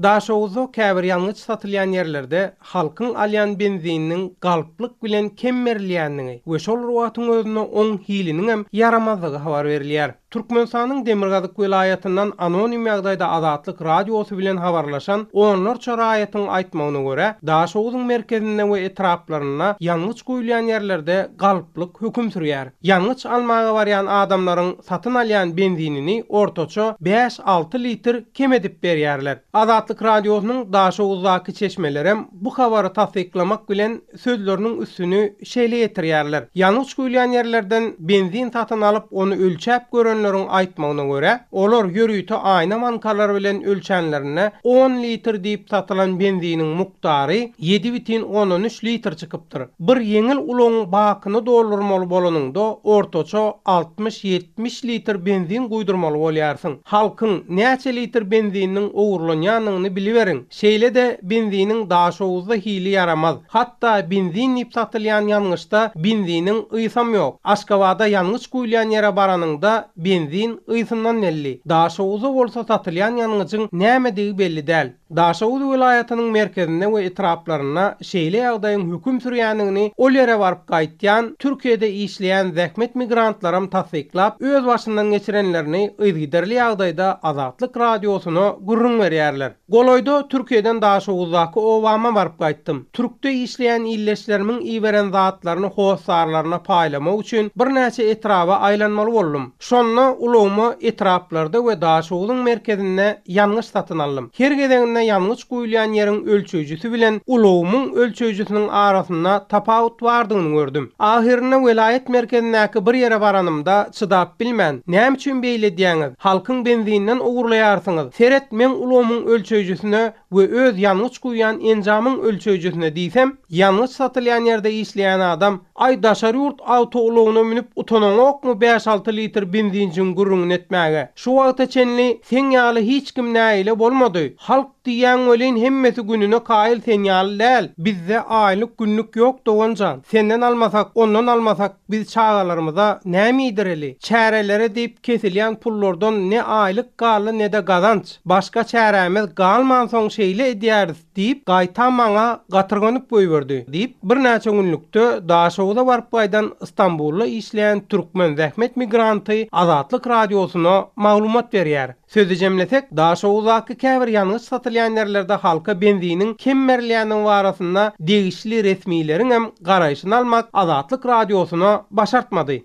Daşoguzda käbir ýangyç satylýan ýerlerde halkyň alýan benzininiň galplyk bilen kem berilýändigi we şol bir wagtyň özünde oň hiliniňem ýaramazdygy habar berilýär. Türkmenistanyň demirgazyk welaýatyndan anonim ýagdaýda Azatlyk Radiosy bilen habarlaşan onlarça raýatyň aýtmagyna görä, Daşoguzyň merkezinde we etraplarynda ýangyç guýulýan ýerlerde galplyk höküm sürýär. Ýangyç almaga barýan adamlaryň satyn alýan benzinini ortaça bäş-alty litr kem edip berýärler. Azatlyk Radiosynyň Daşoguzdaky çeşmelerem bu habary tassyklamak bilen sözleriniň üstüni şeýle ýetirýärler, Ýangyç guýulýan ýerlerden benzin satyn alyp, ony ölçäp görenleriň aýtmagyna görä, olar ýörite aýna bankalar bilen ölçänlerinde on litr diýip satylan benziniň mukdary 7,3 litr çykypdyr. Bir ýeňil ulagyň bakyny doldurmaly bolanyňda ortaça 60-70 litr benzin guýdurmaly bolýarsyň. Halkyň näçe litr benzininiň ogurlanýanyny biliberiň. Şeýle-de benziniň Daşoguzda hili ýaramaz. Hatda benzin diýip satylýan ýangyçda benziniň ysam ýok. Aşgabada ýangyç guýulýan ýere baranyňda benzin ysyndan belli. Daşoguzda bolsa satylýan ýangyjyň nämedigi belli däl. Daşoguz welaýatynyň merkezinde we etraplarynda şeýle ýagdaýyň höküm sürýändigini ol ýere baryp gaýtýan, Türkiýede işleýän zähmet migrantlaram tassyklap, öz başyndan geçirenlerini yzygiderli ýagdaýda Azatlyk Radiosyna gürrüň berýärler. Golaýda Türkiýeden Daşoguzdaky obama baryp gaýtdym. Türkde işleýän ildeşlerimiň iberen zatlaryny hossarlaryna paýlamak üçin birnäçe etraba aýlanmaly boldum. Şonda ulagyma etraplarda we Daşoguzyň merkezinde ýangyç satyn aldym. Her gezeginde ýangyç guýulýan ýeriň ölçeýjisi bilen ulagymyň ölçeýjisiniň arasynda tapawut bardygyny gördüm. Ahyrynda welaýat merkezindäki bir ýere baranymda çydap bilmän, Näme üçin beýle edýäňiz? Halkyň benzininden ogurlaýarsyňyz. Seret, meň ulagymyň ölçeýjisine we öz ýangyç guýýan enjamyň ölçeýjisine diýsem, ýangyç satylýan ýerde işleýän adam, Aý, daşary ýurt awtoulagyna münüp utanaňokmy bäş-alty litr benzinjigiň gürrüňini etmäge? Şu wagta çenli seň ýaly hiç kim nägile bolmady. Halk diýýäň welin hemmesi gününe kaýyl sen ýaly däl. Bizde aýlyk-günlük ýok dogan jan. Senden almasak, ondan almasak biz çagalarymyza näme iýdireli? Çärelere diýip kesilýän pullardan ne aýlyk galdy ne-de gazanç. Başga çärämiz galmansoň şeýle edýäris diýip, gaýtam maňa gatyrganyp goýberdi, diýip, birnäçe günlükde Daşoguza baryp gaýdan Stambulda işleýän türkmen zähmet migranty Azatlyk Radiosyna maglumat berýär. Sözi jemlesek, Daşoguzdaky käbir ýangyç satylýan ýerlerde halka benziniň kem berilýändigi barasynda degişli resmileriňem garaýşyny almak Azatlyk Radiosyna başartmady.